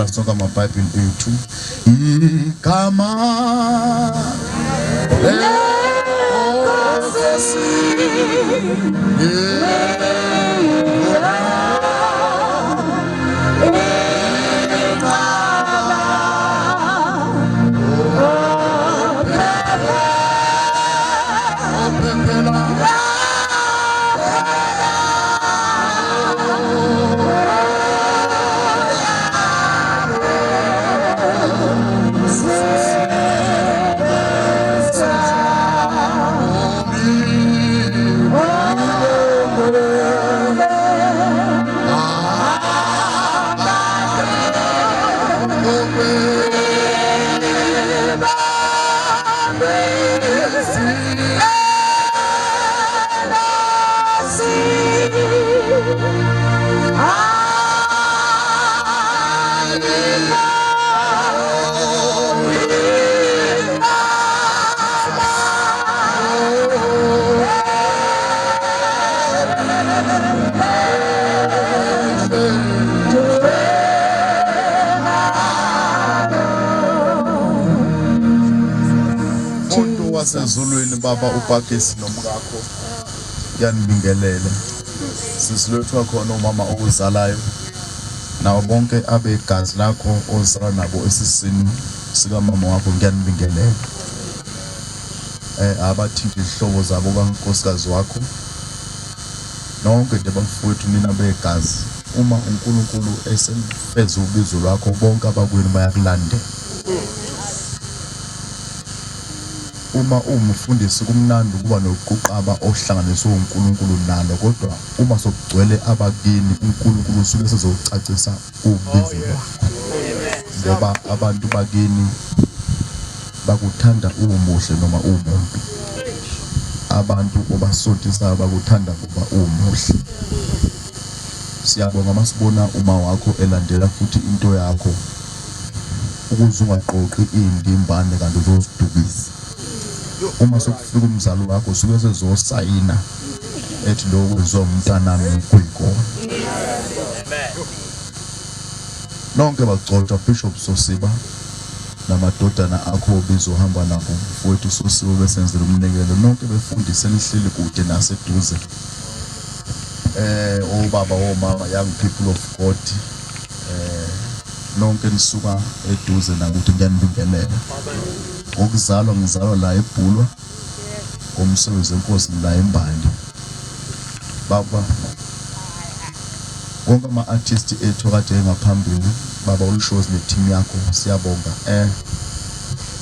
Sonke amaBhayibheli ethu. Igama lenkosi Muntu wasezulwini baba uPakisi nomkakho yanibingelele. Sisilethwa khona umama okuzalayo nawo bonke abegazi lakho ozala nabo esisini sikamama wakho ngiyanibingelela. Abathinta izihlobo zabo kankosikazi wakho nonke nje bafowethu nina begazi, uma uNkulunkulu eselufeza ubizo lwakho bonke abakwenu bayakulandela. Uma uwumfundisi kumnandi ukuba noquqaba ohlanganiswe uNkulunkulu nalo, kodwa uma sokugcwele abakini uNkulunkulu usuke sezocacisa ubizo lwakho, ngoba abantu bakini bakuthanda uwumuhle noma uwumubi. Abantu obasontisayo bakuthanda ngoba uwumuhle. Siyabonga masibona uma wakho elandela futhi into yakho, ukuze ungaqoqi iy'ndimbane kanti uzozidukisa. Uma sokufika umzali wakho usuke sezosayina ethi lokhu kwenziwa umntanami kuyikona. Nonke bagcotshwa Bishop Sosiba namadodana akho obizohamba nabo mfowethu Sosiba besenzela umnikelo, nonke befundisi enihleli kude naseduze, obaba omama, young people of God, nonke nisuka eduze nakude ngiyanibingelela. Ngokuzalwa ngizalwa la eBhulwa, ngomsebenzi wenkosi ngila eMbali. Baba, wonke ama-artist ethu akade engaphambili, baba uLishozi ne-team yakho, siyabonga.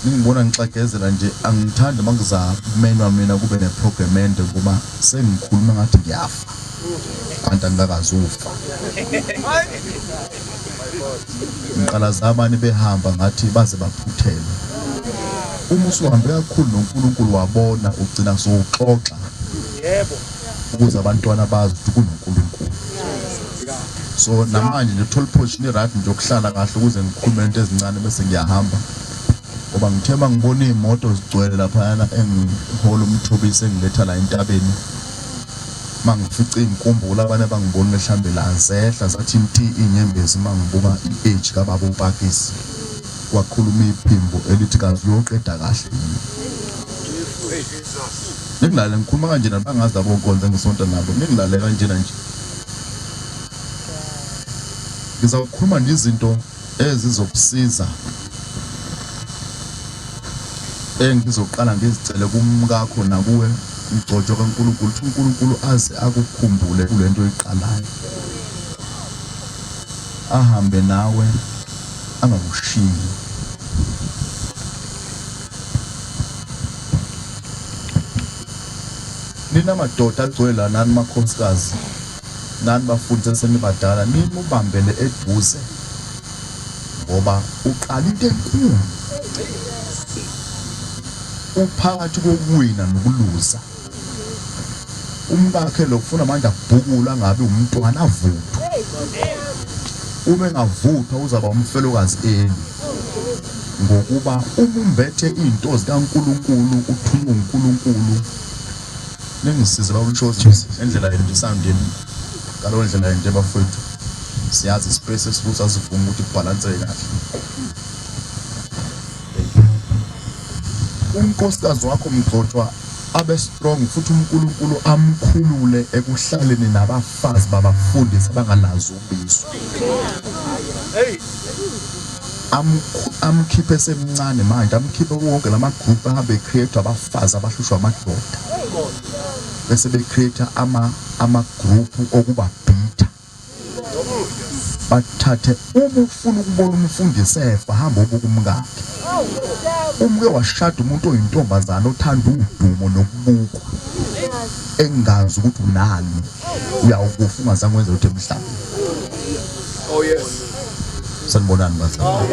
Ningibona ngixegezela nje, angithandi uma ngizamenywa mina kube ne-program ende ngoba sengikhuluma ngathi ngiyafa kanti angikakazi ufa. Ngiqala zabani behamba ngathi baze baphuthelwe. Uma usuhambe kakhulu noNkulunkulu wabona ugcina sowuxoxa. Yebo. Ukuze abantwana bazi ukuthi kunoNkulunkulu. So namanje nje uthola iposition i-right nje yokuhlala kahle ukuze ngikhulume into ezincane bese ngiyahamba. Ngoba ngithe uma ngibona iy'moto zigcwele laphayana engihola umthobisi engiletha la entabeni, uma ngifica iy'nkumbulo abanye abangibonile mhlambe la zehla zathi nti iy'nyembezi uma ngibuka i-age kababa uPakisi, kwakhuluma iphimbo elithi kazi uyoqeda kahle yini. Ningilale ngikhuluma kanjena bangazi labo nkonzo engisonta nabo, ningilale kanjena nje. Ngizawukhuluma nje izinto ezizokusiza engizoqala ngizicele kumkakho nakuwe mgcotshwa kaNkulunkulu, ukuthi uNkulunkulu aze akukhumbule kule nto oyiqalayo, ahambe nawe angakushiyi. Nina madoda agcwele la, nani makhosikazi, nani bafundi esenibadala, nimubambele eduze ngoba uqala into enkulu, uphakathi kokuwina nokuluza. Umkakhe lo kufuna manje abhukule angabi umntwana avuthwe. Uma engavuthwa uzaba umfelokazi eli, ngokuba uma umbethe izinto zikaNkulunkulu uthunywa uNkulunkulu. Ningisize baba uMshozi ngendlela yenu nje sound yenu ngalowo ndlela nje bafowethu. Siyazi ispace esikuso asivumi ukuthi kubhalanseke kahle. Unkosikazi wakho mgcotshwa abe strong futhi uNkulunkulu amkhulule ekuhlaleni nabafazi babafundisi abangalazi ubizo. Hey. Amkhiphe semncane manje, amkhiphe wonke lama group ahambe create abafazi abahlushwa amadoda. Bese be create ama group okuba bitter. Bathathe uma ufuna ukubona umfundisi efa hamba ubuka umkakhe. Umke washada umuntu oyintombazana othanda udumo nokubukwa engazi ukuthi unani uyawukufa ungazange wenze lutho emhlabeni. Oh yes. Sanibonani bazalwane.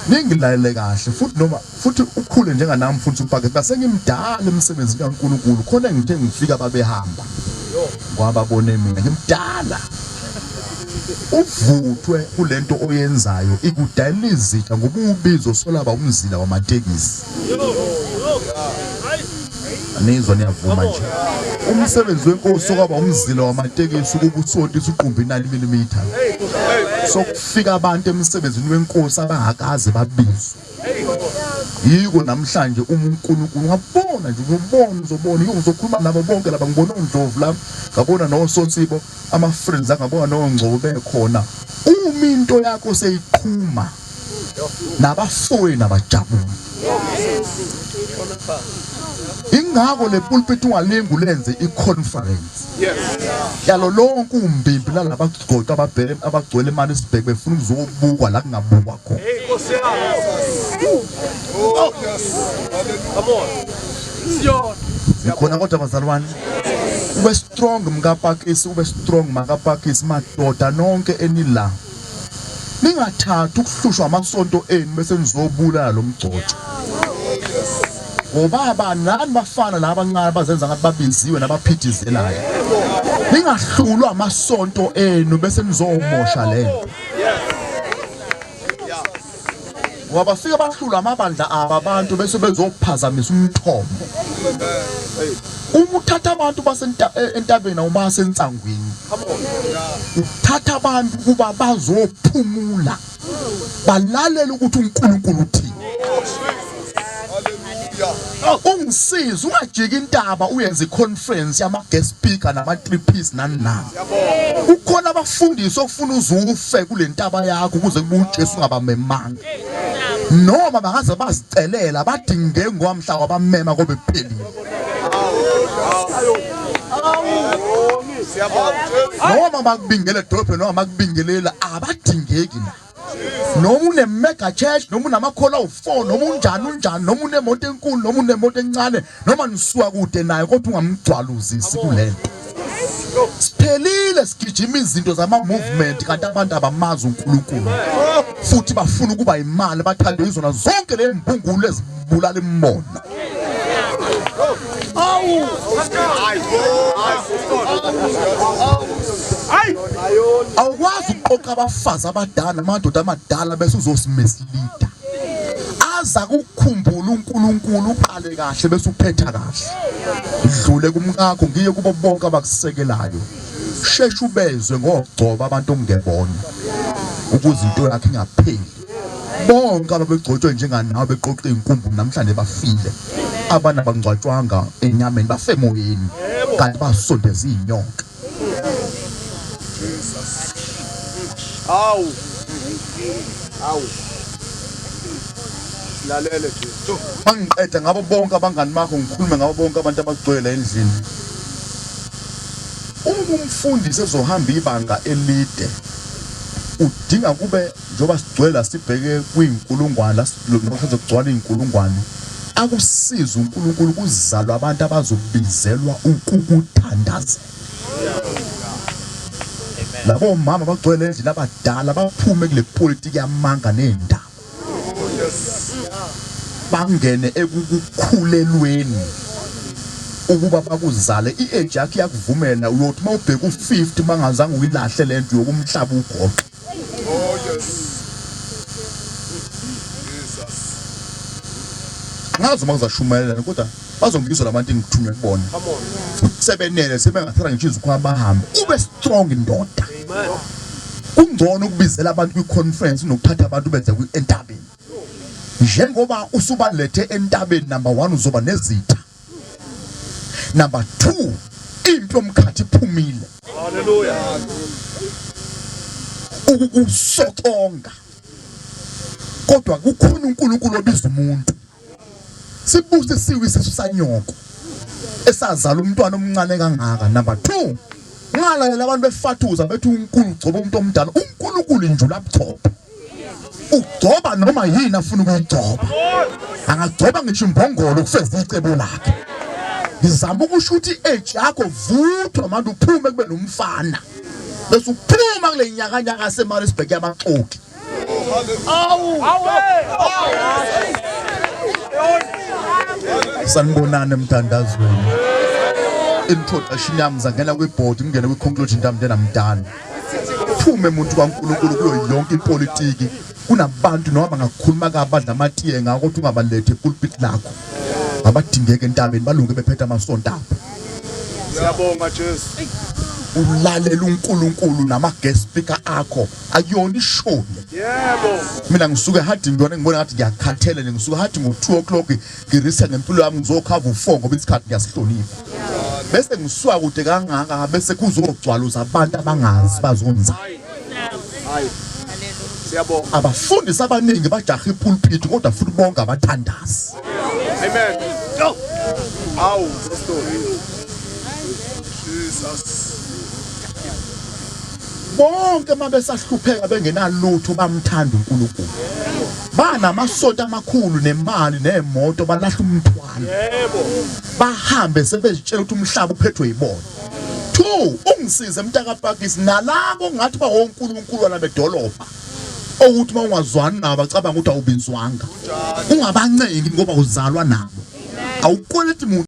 Ningilalele kahle futhi noma futhi ukhule njenganami futhi upake ngasengimdala emsebenzini kaNkulunkulu khona ngithe ngifika babehamba kwababone mina ngimdala uvuthwe kulento oyenzayo ikudayela izitha ngoba ubizo solaba umzila wamatekisi anizwa niyavuma nje umsebenzi wenkosi okwaba umzila wamatekisi ukuba usontisa uqumbi 9 mm sokufika abantu emsebenzini wenkosi abangakaze babizwe Yiko namhlanje uma uNkulunkulu ungabona nje uzobona uzobona yiko ngizokhuluma nabo bonke laba ngibona oNdlovu la ngabona noSonsibo ama friends angabona noNgcobo bekhona uma into yakho seyiqhuma nabafowenu abajabule ingakho le pulpit ungalingi ulenze i-conference yalo lonke umbimbi lalaba goqa ababheke abagcwele imali isibheke befuna ukuzobukwa la kungabukwa khona. Hey Nkosi yami. Oh yes. Come on. Siyona. Nikhona kodwa bazalwane. Ube strong mkapakisi, ube strong makapakisi madoda nonke enila. Ningathathi ukuhlushwa amasonto enu bese nizobulala lo mgcotsho. Ngobaba nani bafana laba abancane abazenza ngathi babiziwe nabaphithizelayo. Ningahlulwa amasonto enu bese nizomosha lento. Ngoba bafike bahlulwa amabandla abo abantu bese bezophazamisa umthombo. Uma uthatha abantu basentabeni awubase ensangwini. Uthatha abantu kuba bazophumula. Balalela ukuthi uNkulunkulu uthini. Ungisize ungajiki intaba uyenze iconference yama guest speaker nama three piece nani nani. Kukhona abafundisi ofuna uzufe kule ntaba yakho ukuze kube uJesu ungabamemanga. Noma bangaze bazicelela badinge ngomhla wabamema kobe kuphelile. Noma bakubingele edolobheni noma bakubingelela abadingeki la. Noma une mega church noma unamakholwa awu4 noma unjani unjani noma unemoto enkulu noma unemoto encane noma nisuka kude naye kodwa ungamgcwaluzisi kulento. Siphelile sigijima izinto zama movement kanti abantu abamazi uNkulunkulu futhi bafuna ukuba imali bathande izona zonke le mbungulu ezibulala imbono. Awukwazi ukuqoqa abafazi abadala namadoda amadala bese uzosimisleada. Aza kukukhumbula uNkulunkulu uqale kahle bese uphetha kahle. Dlule kumkakho ngiye kubo bonke abakusekelayo. Sheshe ubezwe ngogcoba abantu okungebona ukuze into yakhe ingapheli. Bonke ababegcotshwe njenganawe beqoqa iy'nkumbu namhlanje bafile. Abanye abangcwatshwanga enyameni bafe emoyeni kanti basondeza iy'nyoka. Awu. Awu. Silalele Jesu. Mangiqeda ngabo bonke abangani bakho ngikhulume ngabo bonke abantu abagcwele endlini. Uma umfundisi ezohamba ibanga elide udinga kube njengoba sigcwele sibheke kwiy'nkulungwane la noma kugcwala iy'nkulungwane akusize uNkulunkulu kuzalwa abantu abazobizelwa ukukuthandazela. Labo mama bagcwele endlini abadala baphume kule politiki yamanga nendaba. Bangene ekukukhulelweni ukuba bakuzale i-age yakho iyakuvumela uyothi uma ubheka u-50 bangazange uyilahle lento yokumhlaba ugoqo. Oh yes. Jesus. Angazi uma ngizashumayela kodwa Bazongizwa labantu engithunywe kubona. Sebenele sebengathatha ngisho izikhwama bahambe. Ube strong ndoda. Kungcono ukubizela abantu kwi-conference nokuthatha abantu benze kwi-entabeni. Njengoba usubalethe entabeni, number 1 uzoba nezitha. Number 2, impi yomkhathi iphumile. Hallelujah. Ukukusoconga. Kodwa kukhona uNkulunkulu obiza umuntu. Sibusisiwe isisu sanyoko esazala umntwana omncane kangaka. Number 2, ngalalela abantu befathuza bethi uNkulunkulu ugcoba umuntu omdala. uNkulunkulu injula buchopho. Ugcoba noma yini afuna ukuyigcoba. Angagcoba ngisho imbongolo ukufeza icebo lakhe. Ngizama ukusho ukuthi age yakho vuthwa manje, uphume kube nomfana. Bese uphuma kule nyakanyaka seMaritzburg yamaxoki. Awu. Sanibonani emthandazweni. Introduction yami ngizangena kwi-board, ngingene kwi-conclusion yami njenamdala. Phume muntu kaNkulunkulu kuyo yonke ipolitiki. Kunabantu noma bangakhuluma kabi badla amatiye ngakho, kodwa ungabalethe epulpit lakho. Abadingeke entabeni, balunge bephethe amasonto abo. Siyabonga Jesu. Ulalela uNkulunkulu nama guest speaker akho akuyona ishoni. Yebo. Mina ngisuke hadi ngiyona ngibona ngathi ngiyakhathele nje, ngisuke hadi ngo-2 o'clock ngirisa ngempilo yami, ngizokhava u4 ngoba isikhathi ngiyasihlonipha. Bese ngisuka kude kangaka bese kuzogcwaluza abantu abangazi bazonza. Hayi. Siyabonga. Abafundisi abaningi bajaha ipulpit kodwa futhi bonke abathandazi. Amen. Go. Awu, pastor. Jesus. Bonke mabesahlupheka bengenalutho bamthanda uNkulunkulu. Banamasonto amakhulu nemali nemoto, balahla umthwalo. Yebo. Bahambe sebezitshela ukuthi umhlaba uphethwe yibona. 2, ungisize mntakapakisi nalabo ngathi bawonkulunkulu bedolobha. Okuthi uma ungazwani nabo bacabanga ukuthi awubizwanga. Ungabancengi ngoba uzalwa nabo. Awukweleti muntu.